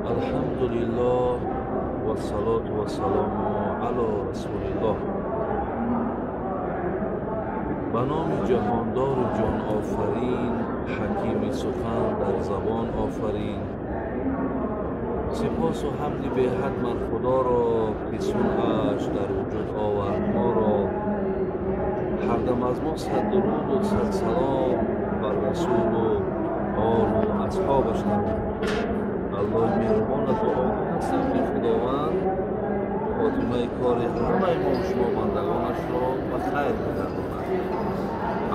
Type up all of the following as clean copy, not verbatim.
Алҳамдулиллоҳ вассалоту вассалому ало расулиллоҳ. Ба номи ҷаҳондору ҷонофарин, ҳакими сухан дар забон офарин, сипосу ҳамди беҳад ман Худоро, ки сунъаш дар вуҷуд овард моро. Ҳардам аз мо сад дуруду сад салом бар расулу олу асҳобаш тамом. Аллоҳи меҳрубона дуогӯ ҳастам, ки Худованд хотимаи кори ҳамаи мо шумо бандагонашро ба хайр бигардонад.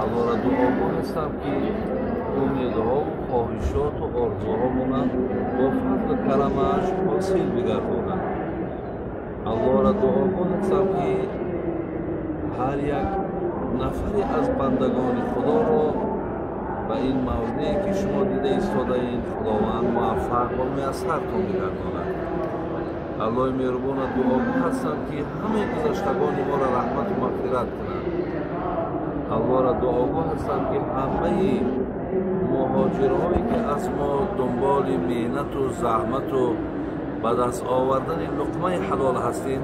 Аллоҳро дуогӯ ҳастам, ки умедҳову хоҳишоту орзуҳомонанд бо фазлу карамаш ҳосил бигардонад. Аллоҳро дуогӯ ҳастам, ки ҳар як нафаре аз бандагони Худоро ба ин мавзее, ки шумо дида истодаед, Худованд муваффақ ва муяссартон бигардонад. Аллоҳи меҳрубона дуогӯ ҳастам, ки ҳамаи гузаштагони моро раҳмату мағфират кунад. Аллоҳро дуогӯ ҳастам, ки ҳамаи муҳоҷирҳое, ки аз мо дунболи меҳнату заҳмату ба даст овардани луқмаи ҳалол ҳастед,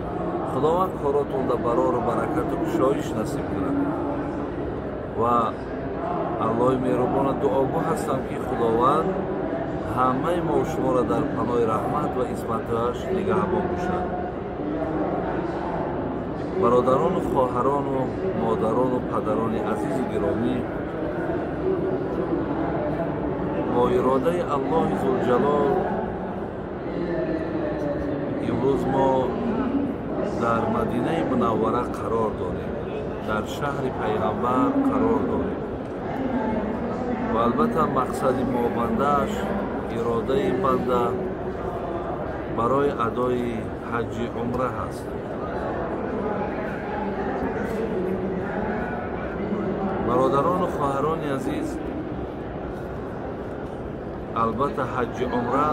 Худованд коротонда барору баракату кушоиш насиб кунад. Ва Аллоҳи меҳрубона дуогӯ ҳастам, ки Худованд ҳамаи мо шуморо дар паноҳи раҳмат ва исматаш нигаҳбон бошад. Бародарону хоҳарону модарону падарони азизу гиромӣ, бо иродаи Аллоҳи Зулҷалол имрӯз мо дар Мадинаи Мунаввара қарор дорем, дар шаҳри Пайғамбар қарор дорем ва албатта мақсади мо бандааш, иродаи банда барои адои ҳаҷҷи умра ҳаст. Бародарону хоҳарони азиз, албатта ҳаҷҷи умра,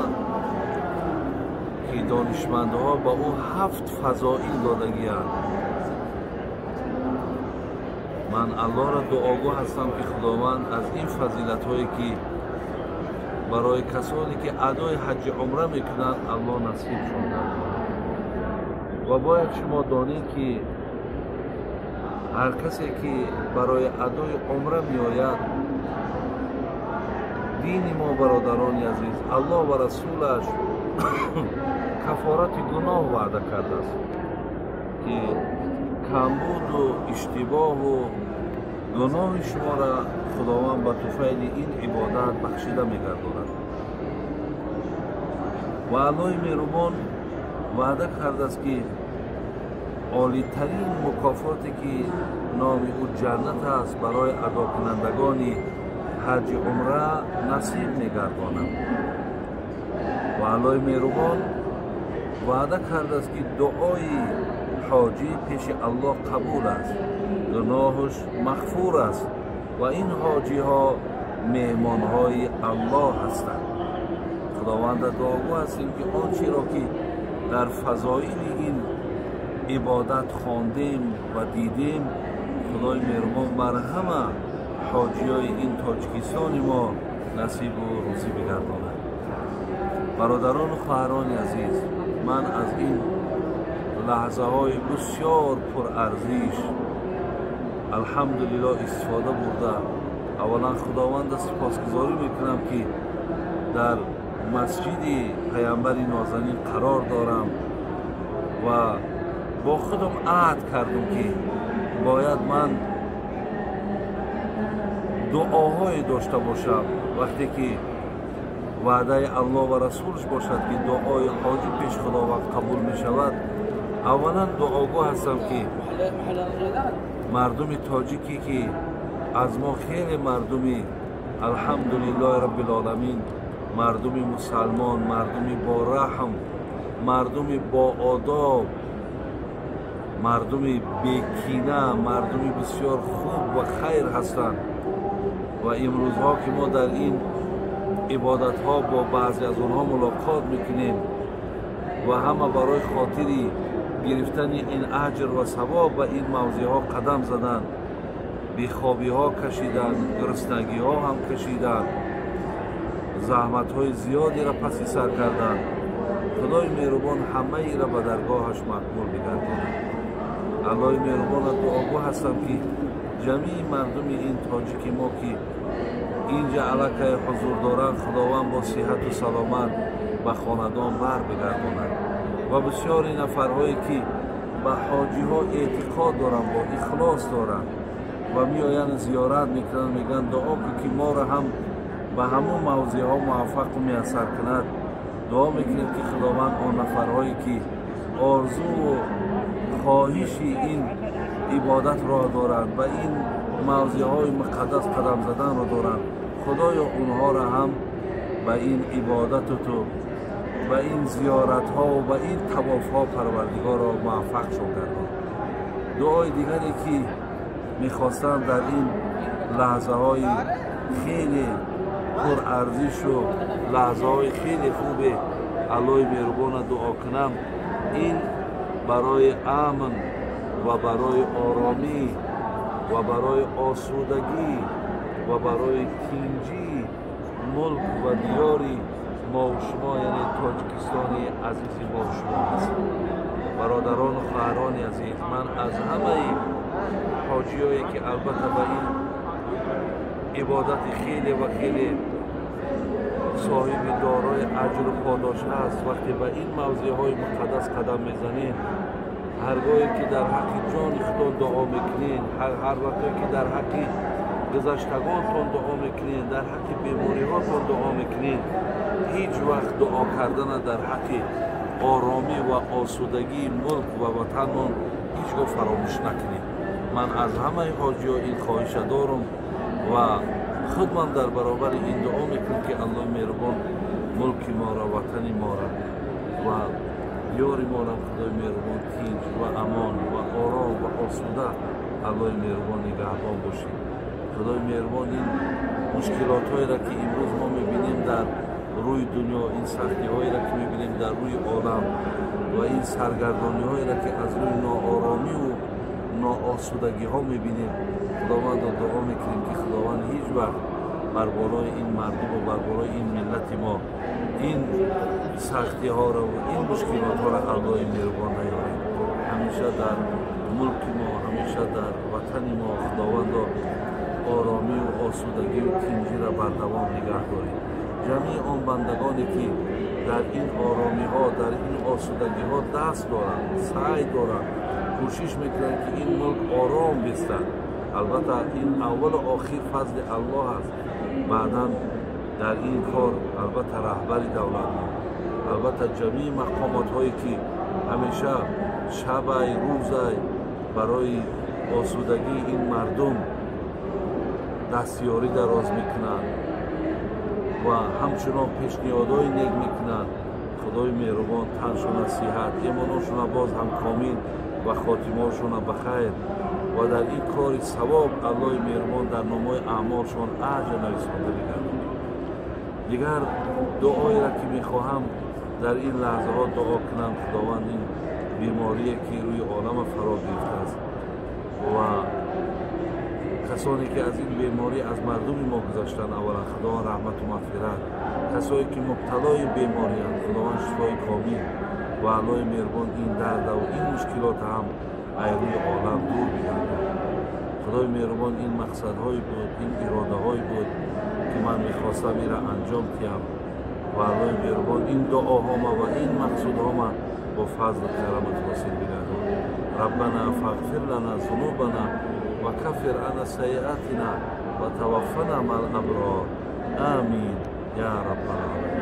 ки донишмандҳо ба ӯ 7 фазоил додагианд, ман Аллоҳро дуогӯ ҳастам, ки Худованд аз ин фазилатҳое, ки барои касоне, ки адои ҳаҷҷи умра мекунанд, Аллоҳ насибшон гардонад. Ва бояд шумо донед, ки ҳар касе, ки барои адои умра меояд, дини мо, бародарони азиз, Аллоҳ ва расулаш кафорати гуноҳ ваъда кардааст, ки камбуду иштибоҳу гуноҳи шуморо Худованд ба туфайли ин ибодат бахшида мегардонад. Ва Аллоҳи меҳрубон ваъда кардааст, ки олитарин мукофоте, ки номи ӯ ҷаннат аст, барои адокунандагони ҳаҷҷи умра насиб мегардонад. Ва Аллоҳи меҳрубон ваъда кардааст, ки дуои ҳоҷӣ пеши Аллоҳ қабул аст, гуноҳаш мағфур аст ва ин ҳоҷиҳо меҳмонҳои Аллоҳ ҳастанд. Худованда дуогӯ ҳастем, ки он чиро, ки дар фазоили ин ибодат хондем ва дидем, Худои меҳрубон бар ҳама ҳоҷиёи ин Тоҷикистони мо насибу рӯзӣ бигардонад. Бародарону хоҳарони азиз, ман аз ин лаҳзаҳои бисёр пурарзиш алҳамдулиллоҳ истифода бурда, аввалан Худованда сипосгузорӣ мекунам, ки дар масҷиди Пайғамбари нозанин қарор дорам ва бо худам аҳд кардам, ки бояд ман дуоҳое дошта бошам, вақте ки ваъдаи Аллоҳ ва расулаш бошад, ки дуои ҳоҷӣ пеш Худованд қабул мешавад. Аввалан дуогӯ ҳастам, ки мардуми тоҷикӣ, ки аз мо хеле мардуми алҳамдулиллоҳи раббилоламин, мардуми мусалмон, мардуми бораҳм, мардуми боодоб, мардуми бекина, мардуми бисёр хуб ва хайр ҳастанд. Ва имрӯзҳо, ки мо дар ин ибодатҳо бо баъзе аз онҳо мулоқот мекунем ва ҳама барои хотири гирифтани ин аҷр ва савоб ба ин мавзеъҳо қадам заданд, бехобиҳо кашиданд, гуруснагиҳо ҳам кашиданд, заҳматҳои зиёдеро паси сар карданд. Худои меҳрубон ҳамаиро ба даргоҳаш мақбул бигардонад. Аллоҳи меҳрубона дуогӯ ҳастам, ки ҷамъи мардуми ин тоҷики мо, ки инҷа аллакай ҳузур доранд, Худованд бо сиҳату саломат ба хонадон бар бигардонад ва бисёри нафарҳое, ки ба ҳоҷиҳо эътиқод доранд, бо ихлос доранд ва меоянд, зиёрат мекунанд, мегӯянд: дуо кун, ки моро ҳам ба ҳамон мавзеъҳо муваффақу муяссар кунад. Дуо мекунем, ки Худованд он нафарҳое, ки орзуву хоҳиши ин ибодатро доранд, ба ин мавзеъҳои муқаддас қадам заданро доранд, Худоё, онҳоро ҳам ба ин ибодату ту, ба ин зиёратҳо ва ба ин тавофҳо, Парвардигоро, муваффақшон гардон. Дуои дигаре, ки мехостам дар ин лаҳзаҳои хеле пурарзишу лаҳзаҳои хеле хубе Аллоҳи меҳрубона дуо кунам, ин барои амн ва барои оромӣ ва барои осудагӣ ва барои тинҷии мулк ва диёри мову шумо, яъне Тоҷикистони азизи мову шумо аст. Бародарону хоҳарони азиз, ман аз ҳамаи ҳоҷиёе, ки албатта ба ин ибодати хеле ва хеле соҳиби дорои аҷру подош ҳаст, вақте ба ин мавзеъҳои муқаддас қадам мезанед, ҳаргоҳе ки дар ҳаққи ҷони худо дуо мекунед, ҳар вақте ки дар ҳаққи гузаштагонтон дуо мекунед, дар ҳаққи бемориҳотон дуо мекунед, ҳеҷ вақт дуо кардана дар ҳаққи оромӣ ва осудагии мулк ва ватанмон ҳеҷ гоҳ фаромӯш накунед. Ман аз ҳамаи ҳоҷиҳо ин хоҳиша дорам ва худман дар баробари ин дуо мекунам, ки Аллоҳи меҳрубон мулки моро, ватани моро ва диёри моро Худои меҳрубон тинҷ ва амон ва ором ва осуда Аллоҳи меҳрубон нигаҳбон бошед. Худои меҳрубон ин мушкилотҳоеро, ки имрӯз мо мебинем дар рӯи дунё, ин сахтиҳоеро, ки мебинем дар рӯи олам, ва ин саргардониҳоеро, ки аз рӯи нооромиву ноосудагиҳо мебинем, Худовандо, дуо мекунем, ки Худованд ҳеҷ вақт бар болои ин мардуму бар болои ин миллати мо ин сахтиҳоро ва ин мушкилотҳоро Аллоҳи меҳрубон наёред. Ҳамеша дар мулки мо, ҳамеша дар ватани мо, Худовандо, оромию осудагию тинҷиро бардавом нигаҳ доред. Ҷамъи он бандагоне, ки дар ин оромиҳо, дар ин осудагиҳо даст доранд, саъй доранд, кӯшиш мекунанд, ки ин мулк ором бистад, албатта ин аввалу охир фазли Аллоҳ аст, баъдан дар ин кор албатта раҳбари давлат, албатта ҷамъи мақомотҳое, ки ҳамеша шабай рӯзай барои осудагии ин мардум дастёрӣ дароз мекунанд ва ҳамчунон пешниҳодҳои нек мекунанд, Худои меҳрубон таншона сиҳат, имоношона боз ҳам комил ва хотимаошона ба хайр, ва дар ин кори савоб Аллоҳи меҳрубон дар номаи аъмолшон аҷр нависонда бигардонад. Дигар дуоеро, ки мехоҳам дар ин лаҳзаҳо дуо кунам, Худованд ин беморие, ки рӯи олама фаро гирифтааст, ва касоне, ки аз ин беморӣ аз мардуми мо гузаштанд, аввалан Худованд раҳмату мағфират, касое, ки мубталои беморианд, Худованд шифои комил, ва Аллоҳи меҳрубон ин дарда ва ин мушкилота ҳам аз рӯи олам дур бигардонад. Худои меҳрубон, ин мақсадҳое буд, ин иродаҳое буд, ки ман мехостам инро анҷом диҳам, ва Аллоҳи меҳрубон ин дуоҳома ва ин мақсудҳома бо фазлу карамат ҳосил бигардон. ربنا فاغفر لنا ذنوبنا وكفر عنا سيئاتنا وتوفنا مع الأبرار، آمين يا رب العالمين.